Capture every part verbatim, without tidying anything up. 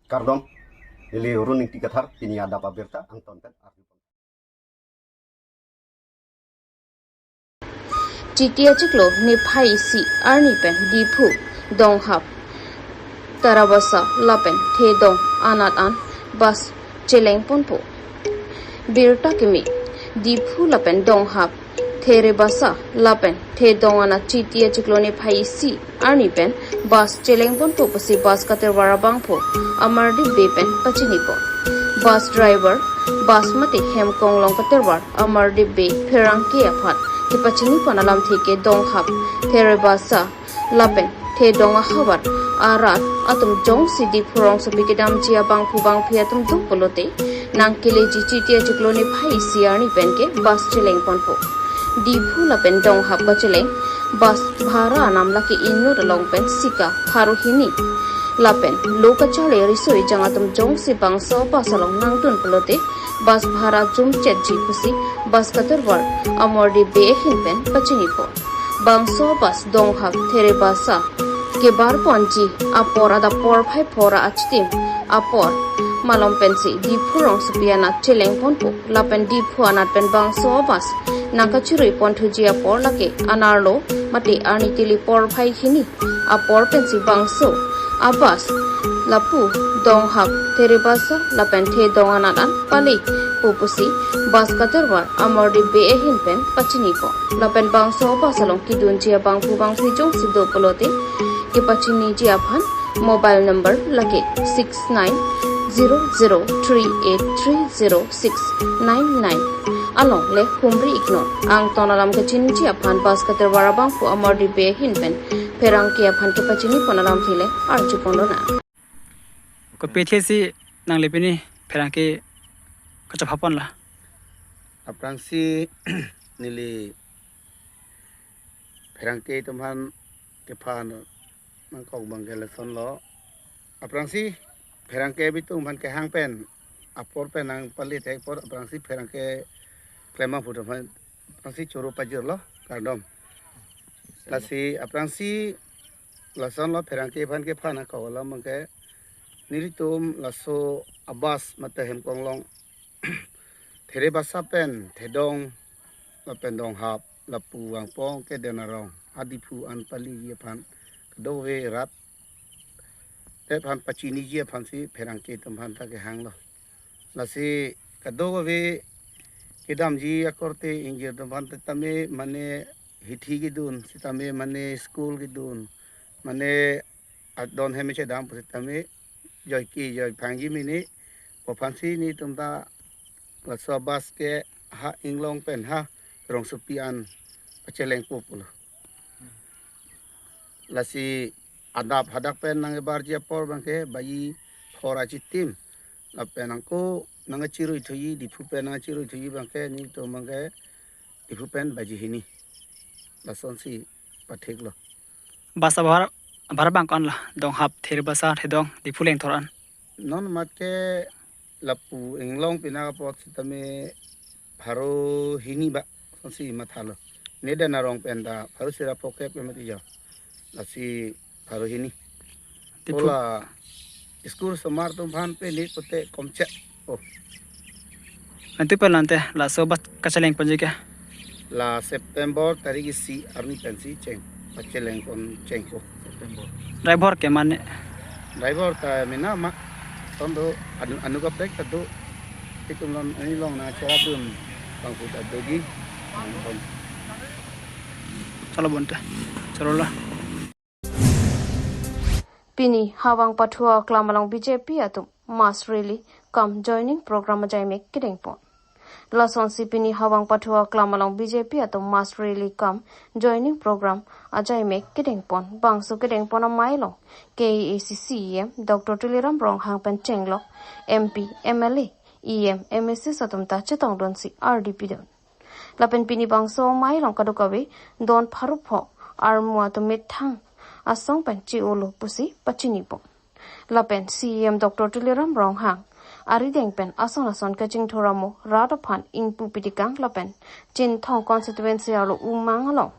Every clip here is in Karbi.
Kardom, neli Run Ingti Kathar, pini adap abirta angton pen arju. Chiti achiklo niphai isi arni pen Diphu, Donghap, Therabasa lapen Thedong anat an bus cheleng ponpo. Birta kimi, Diphu lapen Donghap, Therabasa lapen Thedong anat Chiti achiklo niphai isi arni pen bus cheleng ponpo pusi bus katerwar abangphu Amardeep Bey pen pachinipo. Bus driver, bus mate hemkonglong katerwar Amardeep Bey pherangke aphan kepachini pon alamthe ke Donghap, Therabasa lapen Thedong ahavar arat atum jongsi Diphu rongsopi kedamji abangphu bangphi atum do pulote nangkeleji Chiti achiklo niphai isi arni pen ke bus cheleng ponpo. Diphu lapen Donghap kacheleng bus bhara anam lake inut along pen sika pharo hini lapen lo kacharli riso ejang atum jongsi bangso bus along nangdun pulote bus bhara jumchetji pusi bus katerwar Amardeep Bey ahin pen pachinipo. Bangso bus Donghap, Therabasa kebar ponji apor adap porphai phongo ra achitim apor malom pensi Diphu rongsopi anat cheleng ponpo lapen Diphu anat pen bangso bus nangkachirui ponthuji apor lake anerlo mate arni tili porphai hini apor pensi bangso abus lapu Donghap, Therabasa lapen Thedong anat an palepo pusi bus katerwar Amardeep Bey ahin pen pachinipo. Lapen bangso bus along kedunji abangphu bangphi jongsi do pulote kepachiniji aphan mobile number lake six nine zero zero three eight three zero six nine nine along le humri iknon. Angton alam kachiniji aphan bus katerwar abangphu Amardeep Bey ahin pen pherangke aphan kepachini pon alamthe le arju pon lonang. Kopi athesi nangli pini pherangke kachepha ponlo? Aphrangsi neli pherangke atum aphan kepha nangkok abang ke lasonlo. Aphrangsi pherangke abitung aphan kehang pen apor pen nangpale thek apor aphrangsi pherangke klem aphu atum aphan aphrangsi choro pajirlo, kardom. Lasi aphrangsi lasonlo, pherangke aphan kepha nangkok alam abang ke nelitum laso abus mate hemkonglong Therabasa pen Thedong lapen Donghap lapu vangpon ke Denarong ha Diphu an paleji aphan kadokave rat te aphan pachiniji aphansi pherangke atum aphan ta kehanglo. Lasi kadokave kedamji akorte ingjir atum aphan tame mane hithi kedun sitame mane school kedun mane adon hem chedam pusitame joike joiphangji mini aphansi nelitum ta laso abus ke ha inglong pen ha rongsopi an pachelengpo pulo. Lasi adap hadak pen nangkebarji apor abang ke baji phongo ra achitim lapen angko nangkachirui thuji, Diphu pen nangkachirui thuji abang ke nelitum abang ke Diphu pen baji hini. Lasonsi patheklo. Bus abhara, abhara abang ko-an lo, Donghap, Therabasa, Thedong, Diphu lengthor an? Non mat ke lapu inglong pina apot sitame pharo hini ba sonsi mathalo. Ne Denarong pen ta pharo isi ra phokep ke mati jo. Lasi pharo hini. Diphu. Ola school osomar atum aphan pele pote komchek. Oh. Nanti pen lante laso abus kacheleng ponji ke? La September tarik isi arni pensi cheng, pacheleng pon chengpo. September. Driver ke mane? Driver ta mena ma, ton do anu, anu kaprek ta do. Itum lon, ani along nangcherapdun abangphu ta doji. Chalo bonta. Chalo la. Pini Howraghat Pathu aklam along B J P atum mass rally cum joining program ajaimek kedengpon. Lasonsi pini Howraghat Pathu aklam along B J P atum mass rally cum joining program ajaimek kedengpon. Bangso kedengpon amei along K A A C C E M Doctor Tuliram Ronghang pen chenglok M P, M L A, E M, M A Cs atum ta chetongdunsi ardi pidun. Lapen pini bangso amei along kadokave don pharo pho armu atum methang asong pen che-olo pusi pachinipon. Lapen C E M Doctor Tuliram Ronghang arideng pen ason ason kachingthur amo rat aphan ingpu pidikang lapen Chinthong constituency arlo Umang along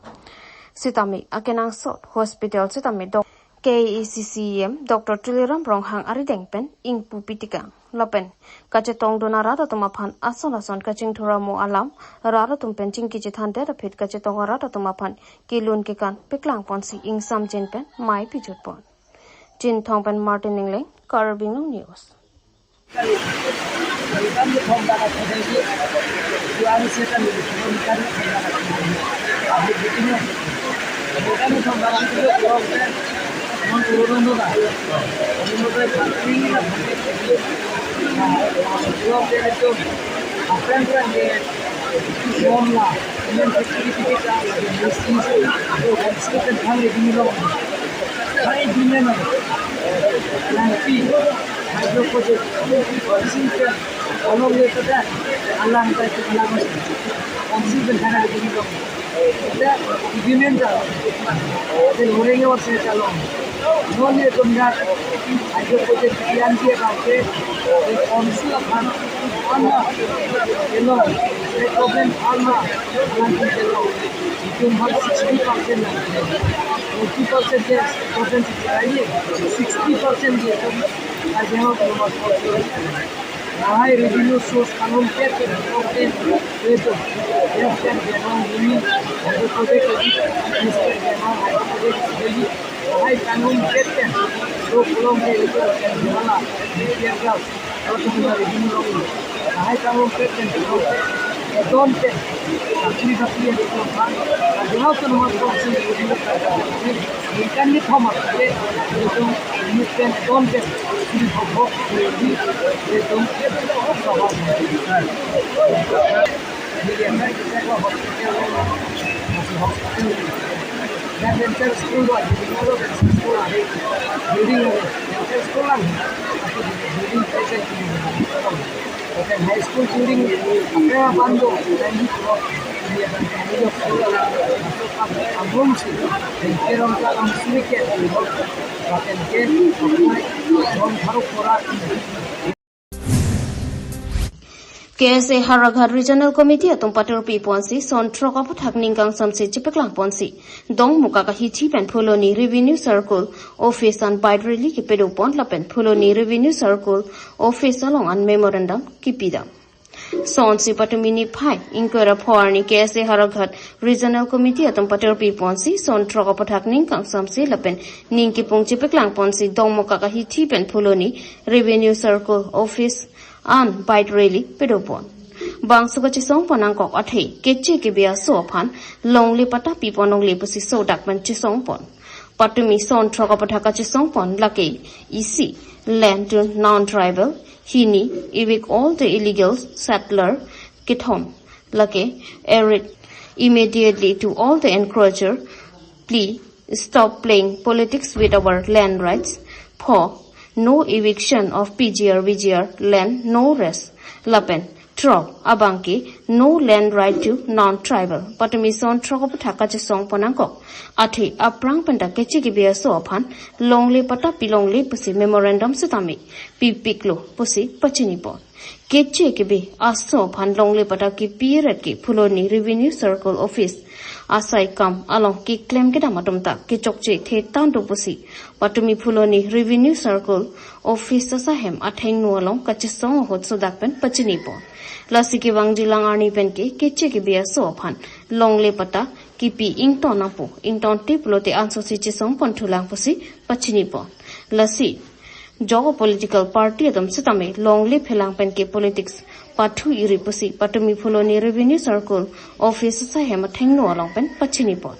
sitame akenangsot hospital sitame dok K A A C C E M Doctor Tuliram Ronghang arideng pen ingpu pitikang. Lapen kachetongdun arat atum aphan ason ason kachingthur amo alam rat atum pen chingki chethandet aphi kachetong arat atum aphan kelun kekan peklangponsi ingsamjin pen mei pijutpon. Chinthong pen Martin Engleng, Karbi Anglong News. Hydro project, council pen, along le pada, alang ta itu alang, council pen thana le bini long. Ita, agreement ta, ate loreng awar se chalong. Non ye tumda, hydro project kian dia bangke, the council aphan, alma, you know, the problem alma, alang ke long. Itum hal sixty percent lang. Forty percent ke, percent sixty percent ke. Ajang ko mas ko. Lahai revenue source kanun ke ke ke itu. Yes, kan, jangan ini. Itu project lagi. Yes, kan, jangan. Itu project lagi. Lahai kanun ke ke. So, belum ke itu. Malah. Ini dia gas. Kalau kita revenue lagi. Lahai kanun ke ke. Don't ke. Tapi, tapi yang itu kan. Jangan tu nomor kosong itu. Ikan ni thomas ke, itu, you can don't get, ini hok hok, ini, itu, ini yang saya kita ke hospital, masih hospital. Dan dental school lah, jadi kalau dental school lah, building, dental school lah, building project ini. Bukan high school building, apa yang bantu, dan itu, ini yang kami juga sekolah, masuk pas, ambung sih, dan kira orang sedikit, bukan ke, bukan, bukan, bukan, K S A Howraghat Regional Committee atum patur piponsi son throk aputhak ningkang samsi chepeklangponsi Dongmukak ahithi pen Phuloni Revenue Circle Office an bike rally kepadopon lapen Phuloni Revenue Circle Office along an memorandum kepidam. Sonsi patumi niphai ingkoi ra pho arni K S A Howraghat Regional Committee atum patur piponsi son throk aputhak ningkang samsi lapen ning kipung chepeklangponsi Dongmukak ahithi pen Phuloni Revenue Circle Office an bike rally padopon. Bangso kachesongpon nangkok athe keche kebe aso aphan longle patta pipon longle pusi sodak pen chesongpon. Patumi son throk aputhak kachesongpon lake isi, land to non-tribal, hini, evict all the illegal settler, kethom lake evict immediately to all the encroacher, plea, stop playing politics with our land rights, pho, no eviction of P G R V G R land, no rest, lapen throk abangke no land right to non-tribal. Patumi son throk aputhak kachesongpon nangkok athe aphrang penta keche kebe aso aphan longle patta pilongle pusi memorandum sitame pipiklo pusi pachinipon. Keche kebe aso aphan longle patta kepi ret ke Phuloni Revenue Circle Office asai kam along keklem kedam atum ta kechokche the tangdo pusi patumi Phuloni Revenue Circle Office asahem athengno along kachesong ahut sodak pen pachinipon. Lasi kevangjilang arni pen ke keche kebe aso aphan longle patta kepi ington nangpo, ingtonte pulote ansose chesongpon thulang pusi pachinipon. Lasi joko political party atum sitame longle phelang pen ke politics pathu iri pusi patumi Phuloni Revenue Circle Office asahem athengno along pen pachinipon.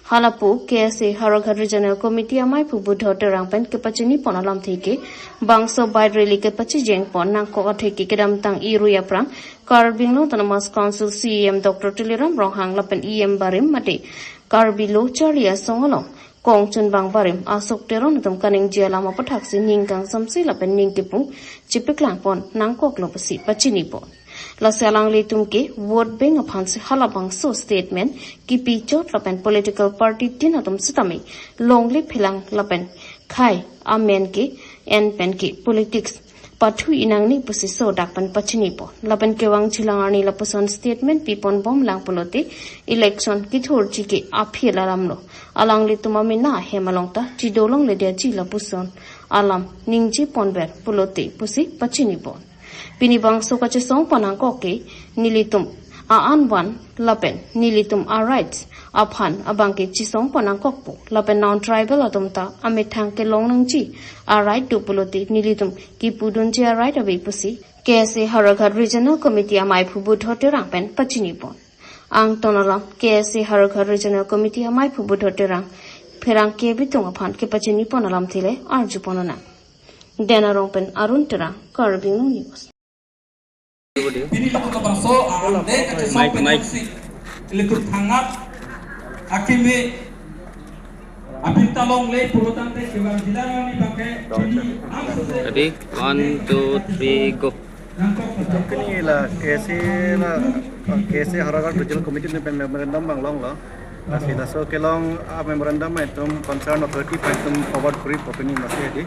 Halapu K S A Howraghat Regional Committee amei phu Budho Terang pen kepachinipon alamthe ke bangso bike rally kepachijengpon nangkok athe ke kedamtang irui aphrang Karbi Anglong Autonomous Council C E M Doctor Tuliram Ronghang lapen E M barim mate Karbi Lo Charli Asong along kongchunbang barim Ashok Teron atum kaningje alam aputhak si ningkang samsi lapen ning kipung chepeklangpon nangkoklo pusi pachinipon. Lasi alanglitum ke vote bank aphansi halabangso statement kepi chot lapen political party tin atum sitame longle phelang lapen khei amen ke en pen ke politics pathu inang ni pusi sodak pen pachini pon. Lapen kevang chilang arni lapuson statement pipon bomlang pulote election kithurji ke aphil alam lo. Alanglitum amena hem along ta chidolongledeji lapuson alam ningje ponver pulote pusi pachini pon. Pini bangso kachesong pon angkok ke nelitum a-an van lapen nelitum a-rights aphan abang ke chesong pon angkokpo lapen non-tribal atum ta amethang kelong nangji a-right do pulote nelitum kipudunji a-right ave pusi K S A Howraghat Regional Committee amei phu Budho Terang pen pachini pon. Angton alam K S A Howraghat Regional Committee amei phu Budho Terang pherangke abitung aphan kepachini pon alamthe le arju pon nang. Den Arong pen Arun Terang, Karbi Anglong News. Pini lapu kabangso, ah, ante kachesong pen jongsi ilitum thangnat akimi apinta longle pulo tangte kevang jila nang ni bangke pini amsose. Ready? One, two, three, go. Pini la K S A la, K S A Howraghat Regional Committee ni pen memorandum vang longlo. Lasi laso kelong a-memorandum itum concern authority aphan itum forward koripo pini masi adi.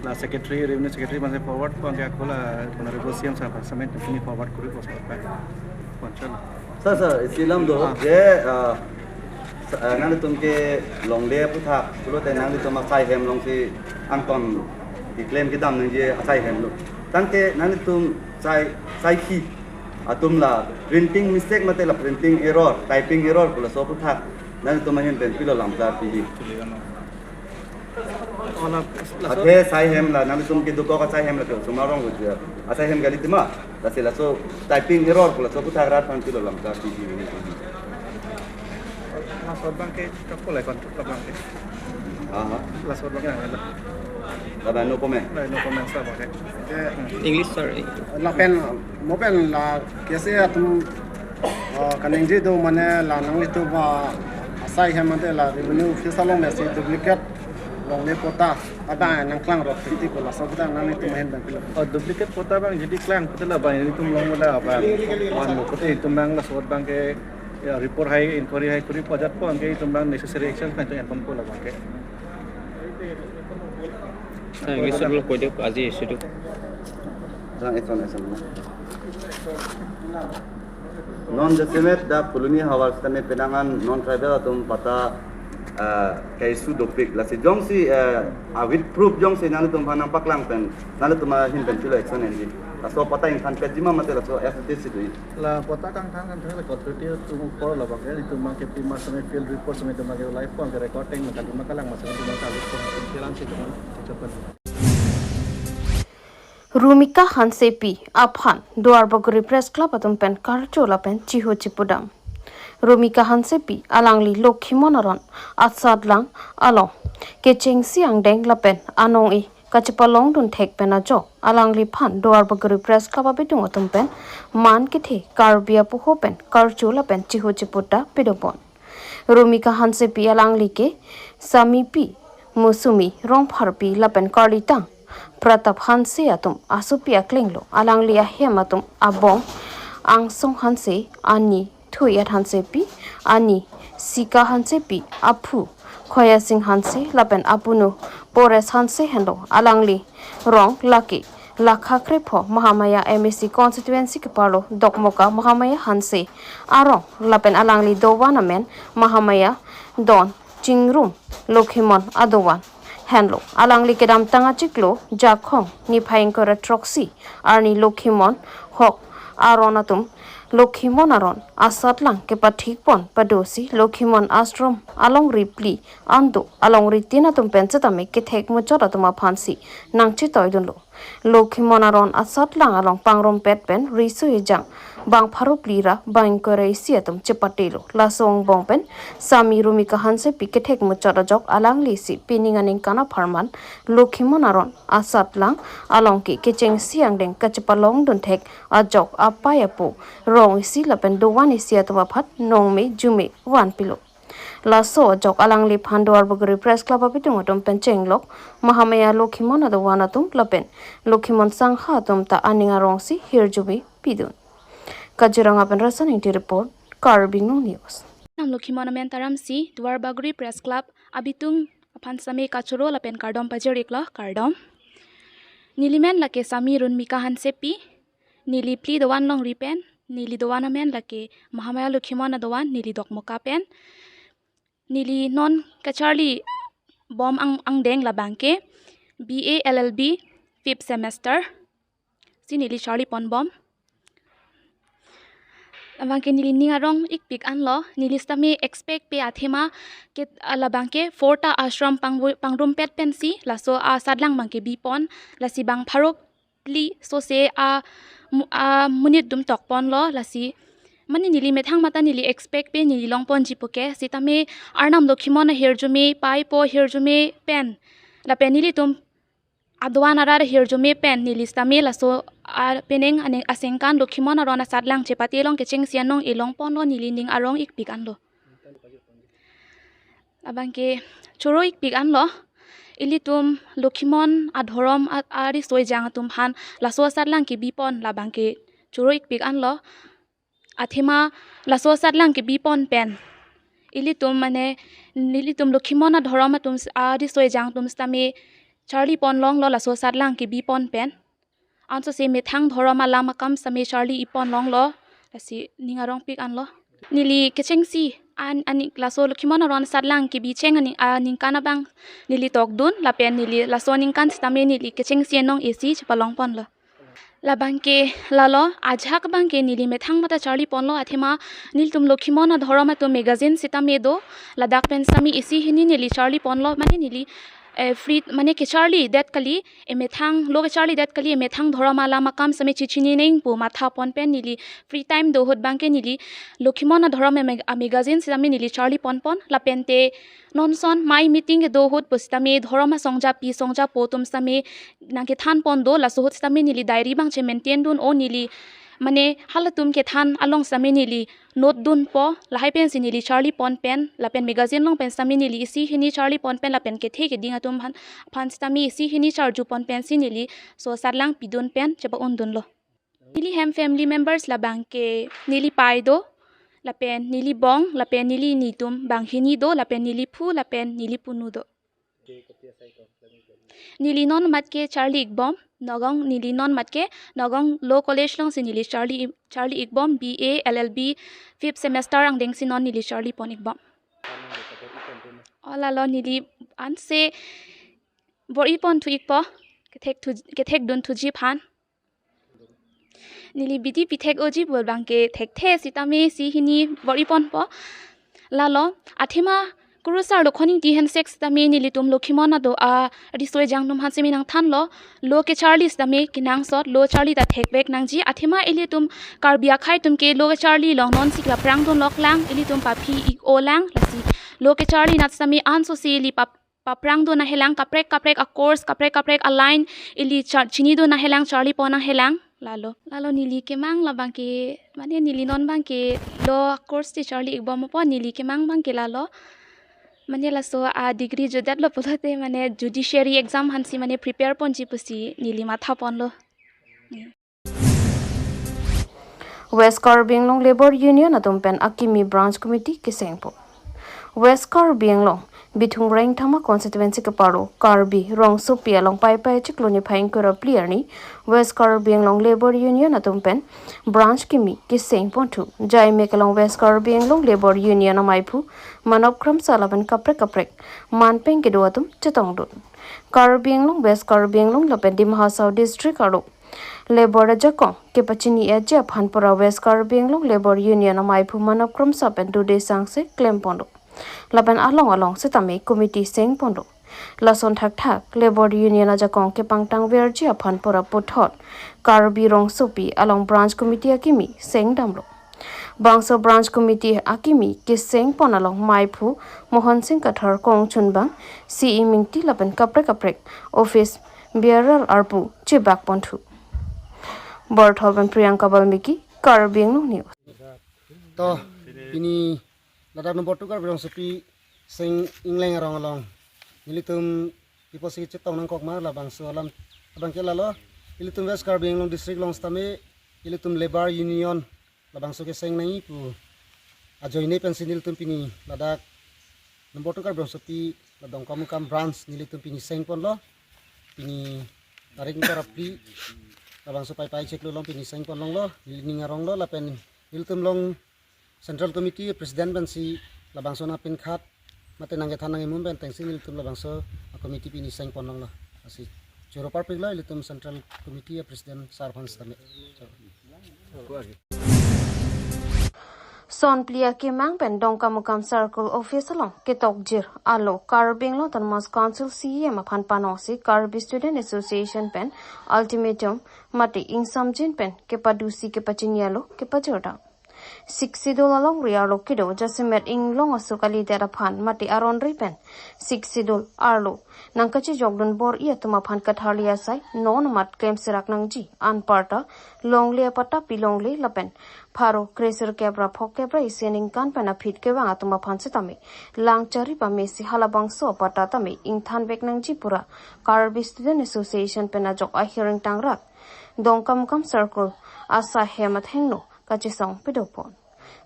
La secretary, revenue secretary masi forward po, anke ako la Honorable C M sir aphan samen pini forward koripo sir. Concern. Sir, sir, isi alam do, ah, je, ah, sa-, ah, nanglitum ke longle aphuthak pulote nanglitum asai hem alongsi angton ke-claim kedam nangji asai hem lo. Tangte nanglitum sai, sai ki atum la printing mistake mate la printing error, typing error pu laso aphuthak nanglitum ahin pen pilo lamklar piji? Oh, la, laso athe sai hem la nanglitum kedokok asai hem la ke osomar arong lo je. Asai hem kali tima. Lasi laso typing error pu laso aphuthak rat aphan pilo lamklar piji? Laso abang ke kapo le kon abang ke. Aha. Laso abang ke nang la. Laban no comment. La, no comment sa abang ke. English, sir. Lapen mo pen la K S A atum, ah, kaningje do mane la nanglitum, ah, asai hem mate la revenue office along mesi duplicate longle patta abang nangklang rok titi ko laso abang nanglitum ahin pen pilo? Oh, duplicate patta abang jodi klang pulote la abang ilitum long la abang. Wan mo pulote itum abang laso abang ke, ya, report hai, inquiry hai kori pajat po, anke itum abang necessary action kan itum en ponpo la abang ke. Sa English lo koi dok aji sudu. Jang action, action. Non jasemet dak Phuloni havar sitame penang an non-tribal atum patta, ah, ke-issue dopik. Lasi jongsi, ah, ah, with proof jongsi nanglitum aphan nangpaklang pen nanglitum ahin pen pilo action enji? Laso patta ingthan petji ma mate laso F T C do-i? La patta kangthan kangthan la authority atum apor la abang ke, itum abang ke pima sitame field report sitame itum abang ke live pon ke recording ma kali ma kalang ma sitame itum abang ke live pon ke lang si itum abang ke check pon. Rumika Hansepi aphan Duarbagori Press Club atum pen karcho lapen chiho chipudam. Rumika Hansepi alangli Lokhimon aron asatlang along kechengsi angdeng lapen anong-e kachepalongdun thek pen ajok alangliphan Duarbagori Press Club abitung atum pen man kethe Karbi apoho pen karcho lapen chiho chiputa pidopon. Rumika Hansepi alangli ke Samipi, Musumi Rongpharpi lapen karlitang Pratap Hanse atum asopi akleng lo. Alangli ahem atum abong Angsong Hanse, ani Thuiyat Hansepi, ani Sika Hansepi, aphu Khoya Singh Hanse lapen apunu Pores Hanse henlo. Alangli rong lake lakha krepho Mahamaya M A C constituency keparlo Dokmoka Mahamaya Hanse arong lapen alangli dovan amen Mahamaya Don Chingrum Lokhimon adovan henlo. Alangli kedamtang achiklo Jakhong niphai ingkoi ra throksi arni Lokhimon hok aron atum Lokhimon aron asatlang kepathik pon padosi Lokhimon Ashram alongri phli ando alongri tin atum pen setame kethek muchot atum aphansi nangchetoidunlo. Lokhimon aron asatlang along pangrumpet pen riso ejang bang pharo phli ra bang ingkoi ra isi atum chepatelo. Laso angbong pen Sami Rumika Hansepi kethek muchot ajok alanglisi pining aningkan apharman Lokhimon aron asatlang along ke kechengsi angdeng kachepalongdun thek ajok apei apo rong isi lapen dovan isi atum aphan nongme jume vanpilo. Laso ajok alangliphan Duarbagori Press Club abitung atum pen chenglok Mahamaya Lokhimon adovan atum lapen Lokhimon sangha atum ta aning arongsi hirjume pidun. Kaziranga pen Rasan Ingti report, Karbi Anglong News. Nang Lokhimon amen taramsi Duarbagori Press Club abitung aphan same kachoro lapen kardom pajir-iklo, kardom. Neli men lake Sami Runmika Hansepi, neli phli dovan longri pen, neli dovan amen lake Mahamaya Lokhimon adovan, neli Dokmoka pen. Neli non kacharli bom ang, angdeng labangke B A L L B fifth semester si neli charli pon bom. Labangke neli ning arong ikpik anlo, neli sitame expect pe athema ke, ah, labangke four ta ashram pangvu-, pangrumpet pensi laso asatlang abangke bipon, lasi bang pharo phli sose a mu-, amonit atum tokponlo, lasi mane neli methang mata neli expect pe neli longponji puke, sitame Arnam Lokhimon ahirjume, paipo ahirjume pen, lapen nelitum adovan arat ahirjume pen neli sitame laso apenang ane asengkan Lokhimon aron asatlang chepate along kechengsi anong-e longponlo, neli ning arong ikpik anlo. Labangke choro ikpik anlo, ilitum Lokhimon adhorom a-, ariso ejang atum aphan laso asatlang kebipon labangke choro ikpik anlo. Athema laso asatlang kebipon pen ilitum mane, nelitum Lokhimon adhorom atum s-, ariso ejang atum sitame charli pon longlo laso asatlang kebipon pen. Ansose methang dhorom alam akam sitame charli ipon longlo, lasi ning arong pik anlo. Neli kechengsi an, ani laso Lokhimon aron asatlang kebicheng ani, aningkan abang neli tokdun, lapen neli laso aningkan sitame neli kechengsi anong-e si chepalongponlo. Labangke lalo, ajahak abangke neli methang mata charli ponlo, athema nelitum Lokhimon adhorom atum magazine sitame do, ladak pen sitame isi hini neli charli ponlo, mane neli, eh, free, mane kecharli det kali, emethang, lo kecharli det kali, emethang dhorom alam akam sitame chechini neng pu matha pon pen neli free time do ahut abangke neli Lokhimon adhorom a mag-, a magazine sitame neli charli ponpon, lapente non ason mai meeting kedo ahut pusitame dhorom asongjapi songjapo atum sitame nangkethan pon do, laso ahut sitame neli diary abang che maintain dun o, neli mane halatum kethan along sitame neli note dunpo, lahai pensi neli charli pon pen, lapen magazine along pen sitame neli isi hini charli pon pen, lapen kethe keding atum aphan, aphan sitame isi hini charju pon pensi neli laso asatlang pidun pen chepa-undunlo. Neli hem family members labangke neli pai do, lapen neli bong, lapen neli nitum banghini do, lapen neli phu, lapen neli punu do. Neli non matke charli ikbom, Nagaon, neli non matke Nagaon Law College alongsi neli charli, charli ikbom, B A L L B fifth semester angdengsi non neli charli pon ikbom. O lalo neli anse bor-i pon thu ikpo, kethek thu, kethek dun thuji aphan. Neli bidi pithek oji pu abangke thekthe sitame isi hini bor-i ponpo. Lalo, athema kurusar Lokhon Ingti Hanse sitame nelitum Lokhimon ado ariso ejang atum aphan sitame nangthanlo, lo kecharli sitame kenangsot, lo charli ta thekvek nangji, athema ilitum Karbi akhei atum ke lo kecharli along nonsi ke aphrang dunlok lang, ilitum paphi ik-o lang, lasi lo kecharli anat sitame ansose ili pap paphrang dun nanghelang, kaprek kaprek a-course, kaprek kaprek a-line ili char-, chini dun nanghelang, charli pon nanghelang. Lalo, lalo neli kemang labangke, mane neli non abangke lo course si charli ikbom apot neli kemang abangke lalo. Mane laso a-degree jodetlo pulote mane judiciary exam aphansi mane prepare ponji pusi neli matha ponlo. West Karbi Anglong Labour Union atum pen akimi branch committee kesengpo. West Karbi Anglong, Bithung Rengthama constituency keparo Karbi Rongsopi along Paipai chiklo niphai ingkoi ra phli arni West Karbi Anglong Labour Union atum pen branch kimi kesengponthu. Jaimek along West Karbi Anglong Labour Union amaiphu Manop Kramsa lapen kaprek kaprek manpeng kedo atum chetongdun. Karbi Anglong, West Karbi Anglong lapen Dima Hasao district arlo labour ajakong kepachini-etji aphan pura West Karbi Anglong Labour Union amaiphu Manop Kramsa pen dude sangse klemponlo. Lapen along along sitame committee sengponlo. Lason thakthak Labour Union ajakong kepangtangverji aphan pura puthot Karbi Rongsopi along branch committee akimi sengdamlo. Bangso branch committee akimi kesengpon along maiphu Mohon Singh Kathar kongchunbang, C E Mingti lapen kaprek kaprek office bearer arpu chebakponthu. Borthol pen Priyanka Balmiki, Karbi Anglong News. To, pini ladak number two Karbi Rongsopi seng ingleng arong along nelitum people si chetong nangkok ma labangso alam abangke lalo, ilitum West Karbi Anglong district along sitame ilitum Labour Union labangso keseng nangji pu ajoine pensi nelitum pini ladak number two Karbi Rongsopi la Dongkamukam branch nelitum pini sengponlo. Pini Tarik ingkoi ra phli labangso Paipai chiklo along pini seng pon longlo, neli ning arong lo lapen nelitum along Central Committee President pensi labangso na pin khat mate nangkethan nangkemum pen atengsi nelitum labangso a committee pini seng pon longlo. Lasi choro parpik lo ilitum Central Committee President sir aphan sitame. Sonphli akemang pen Dongkamukam Circle Office along ketokjir alo Karbi Anglong Autonomous Council C E M aphan panongsi Karbi Student Association pen ultimatum mate ingsamjin pen kepadusi kepachini alo kepajirdak. Sixth Schedule alongri arlo kedo jasemet inglong aso kalidet aphan mate aron-re pen Sixth Schedule arlo nangkachejokdun bor-i atum aphan katharli asai non amat klemserak nangji, anparta longle apatta pilongle lapen pharo kresirkep ra phokep ra isi aningkan pen aphi kevang atum aphan sitame lang chari pamesi halabangso apatta tame ingthanvek nangji pura Karbi Student Association pen ajok ahiring tangrat Dongkamukam Circle asai hem athengno kachesong pedopon.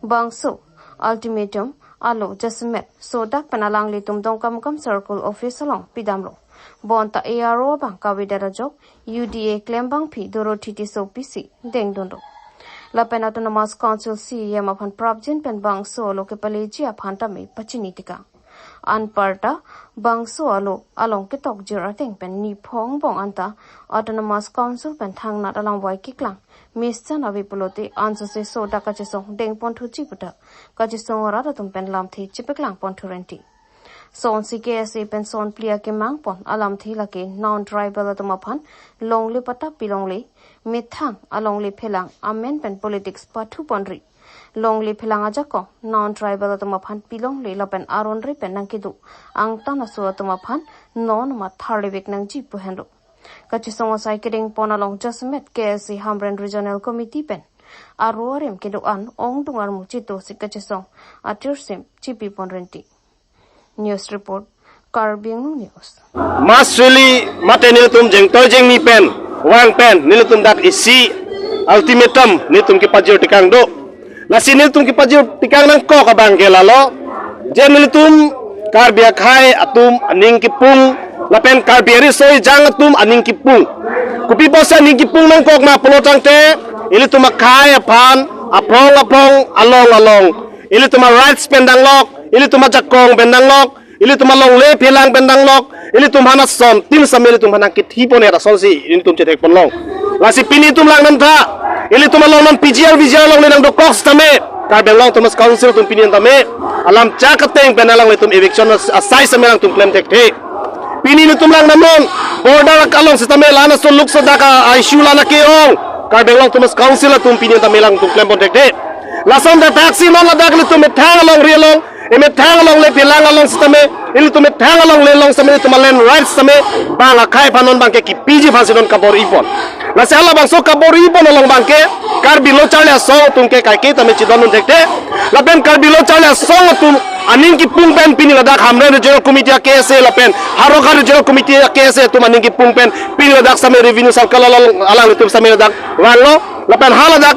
Bangso ultimatum alo jasemet sodak pen alanglitum Dongkamukam Circle Office along pidamlo. Bonta A R O abang kavedet ajok U D A klembangpi Dorothy Tisso pisi dengdunlo. Lapen Autonomous Council C E M aphan prapjin pen bangso alo kepaleji aphan tame pachini tikang. Anparta bangso alo along ketokjir ateng pen niphongbong anta Autonomous Council pen thangnat alamvai keklang mesen ave pulote ansose sodak kachesong dengponthuji puta kachesong arat atum pen lamthe chepeklang ponthurinti. Sonsi K S A pen sonphli akemang pon alamthe lake non tribal atum aphan longle patta pilongle, methang alongle phelang amen pen politics pathuponri. Longle phelang ajakong non tribal atum aphan pilongle lapen aron-re pen nangkedo angtan aso atum aphan non amat tharlevek nangji pu henlo. Kachesong asai kedengpon along jasemet K S A Hamren Regional Committee pen aro arim kedo-an ongdung armu chetosi kachesong atirsim chipiponrinti. News report, Karbi Anglong News. Mass rally mate nelitum jengtoi jengni pen vang pen nelitum dak isi ultimatum nelitum kepajir tikang do. Lasi nelitum kepajir tikang nangkok abang ke lalo, je nelitum Karbi akhei atum aning kepung lapen Karbi ariso ejang atum aning kepung. Kopi pusi aning kepung nangkok ma pulo tangte, ilitum akhei aphan aphong aphong along along ilitum a rights pen danglok, ilitum ajakong pen danglok, ilitum alongle phelang pen danglok, ilitum aphan ason tin same ilitum aphan nangkethi pon-et asonsi ilitum chethek ponlong. Lasi pini itum lang nangtha, ilitum along non P G R V G R alongle nangdokok sitame, Karbi Anglong Autonomous Council atum pini tame alam chak ateng pen alanglitum eviction asai same alangtum klem thekthe. Pini nelitum lang namnon, border along sitame la-an aso luk sodak a issue la-an ke-ong, Karbi Anglong Autonomous Council atum pini tame alangtum klempon thekthe. Lason ta thaksi non ladak ilitum methang alongri along, emethang alongle phelang along sitame, ilitum methang alongle along sitame ilitum a land rights sitame bang akhei aphan non abang ke kepiji aphansi non kabor-ipon. Lasi halabangso kabor-ipon along abang ke Karbi Lo Charli Asong atum ke kaike tame chedondun thekthe. Lapen Karbi Lo Charli Asong atum aning kepung pen pini ladak Hamren Regional Committee a K S A lapen Haroka Regional Committee a K S A atum aning kepung pen pini ladak sitame revenue circle along alanglitum sitame ladak vanglo. Lapen haladak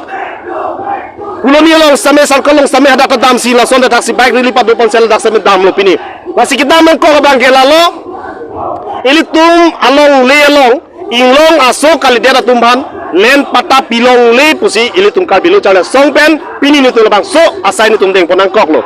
Colony along sitame, circle along sitame hadak ta damsi lason ta thaksi bike rally padopon si ladak sitame damlo pini. Lasi kedam nangkok abang ke lalo, ilitum alongle along inglong aso kalidet atum aphan land patta pilongle pusi ilitum Karbi Lo Charli Asong pen pini nelitum labangso asai nelitum dengpon nangkoklo.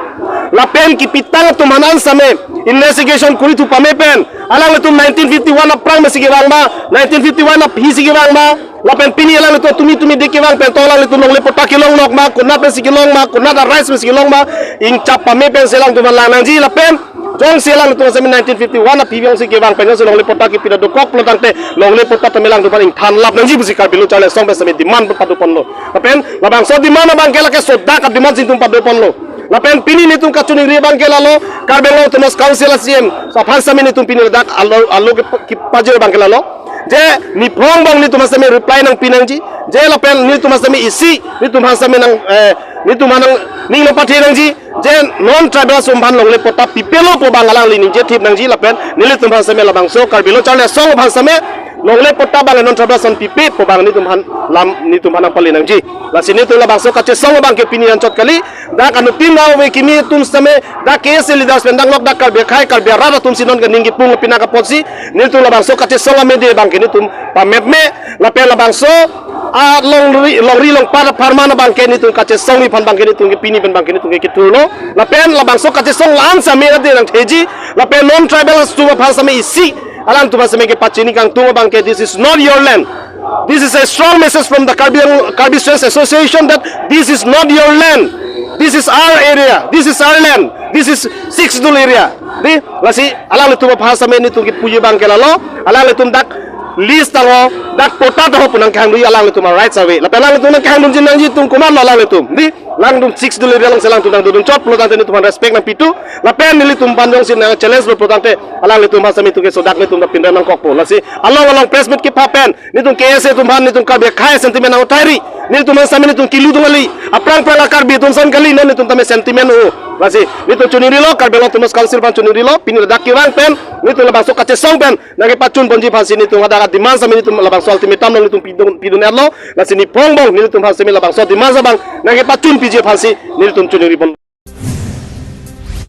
Lapen kepitang atum aphan an sitame investigation kori thu pame pen, alanglitum nineteen fifty-one aphrang mesi kevang ma, nineteen fifty-one aphisi kevang ma, lapen pini alanglitum tumi tumi de kevang pen to alanglitum longle patta kelong nok ma, konat pensi kelong ma, konat a rights pensi kelong ma, ingchap pame pensi alangtum aphan lang nangji. Lapen jongsi alanglitum sitame nineteen fifty-one aphi jongsi kevang pen jongsi longle patta kepi ta dokok pulo tangte longle patta tame alangtum aphan ingthan lap nangji pusi Karbi Lo Charli Asong pen sitame demand paduponlo. Lapen labangso demand abang ke lake sodak a demand si nelitum paduponlo. Lapen pini nelitum kachiningri abang ke lalo, Karbi Anglong Autonomous Council a C E M aphan sitame nelitum pini ladak alo alo ke, kepajir abang ke lalo, je niphongbong nelitum sitame reply nangpi nangji, je lapen nelitum sitame isi nelitum aphan sitame nang, eh, nelitum aphan nangning nangpathe nangji, je non tribal atum aphan longle patta pipelo pu abang alangli ningje thip nangji. Lapen nelitum aphan sitame labangso Karbi Lo Charli Asong aphan sitame Longle patta abang non tribal ason pipepo abang nelitum aphan lam nelitum aphan nangpale nangji. Lasi nelitum labangso kachesong abang ke pini anchot kali. Dak anuttin nang ave kimi atum sitame, dak K S A leaders pen dak nok dak Karbi akhei Karbi arat atum si non ke ning kipung pina kapotsi nelitum labangso kachesong amede abang ke nelitum pamepme lapen labangso alongri longri longpat apharman abang ke nelitum kachesongji aphan abang ke nelitum ke pini pen abang ke nelitum ke kithurlo. Lapen labangso kachesong la-an sitame ade nangtheji. Lapen non tribal atum aphan sitame isi alangtum sitame kepachini kangtung abang ke, this is not your land. This is a strong message from the Karbi Ang-, Karbi Students Association that this is not your land. This is our area. This is our land. This is Sixth Schedule area. Di, lasi alanglitum aphan sitame nelitum kipuji abang ke lalo, alanglitum dak lease tangho, dak patta tangho pu nangkehangdunji alanglitum a-rights ave. Lapen alanglitum nangkehangdunji nangji atum komatlo alanglitum. Di, alangtum Sixth Schedule area alongsi alangtum nangdodun chot pulo tangte nelitum aphan respect nangpitu. Lapen nelitum aphan jongsi nang challenge lo pulo tangte alanglitum aphan sitame nelitum ke sodak nelitum ta pinre nangkokpo. Lasi along along press meet kepha pen nelitum K S A atum aphan nelitum Karbi akhei sentiment nang-uthai ri. Nelitum aphan sitame nelitum keludun kali. Aphrang phrang a-Karbi atum ason kali, non nelitum tame sentiment o. Lasi nelitum choningrilo, Karbi Anglong Autonomous Council aphan choningrilo, pini ladak kevang pen nelitum labangso kachesong pen nangkepachun ponji aphansi nelitum hadak a-demand sitame nelitum labangso ultimatum nang nelitum pidun pidun-etlo. Lasi niphongbong nelitum aphan sitame labangso demand abang nangkepachun piji aphansi nelitum choningri pon.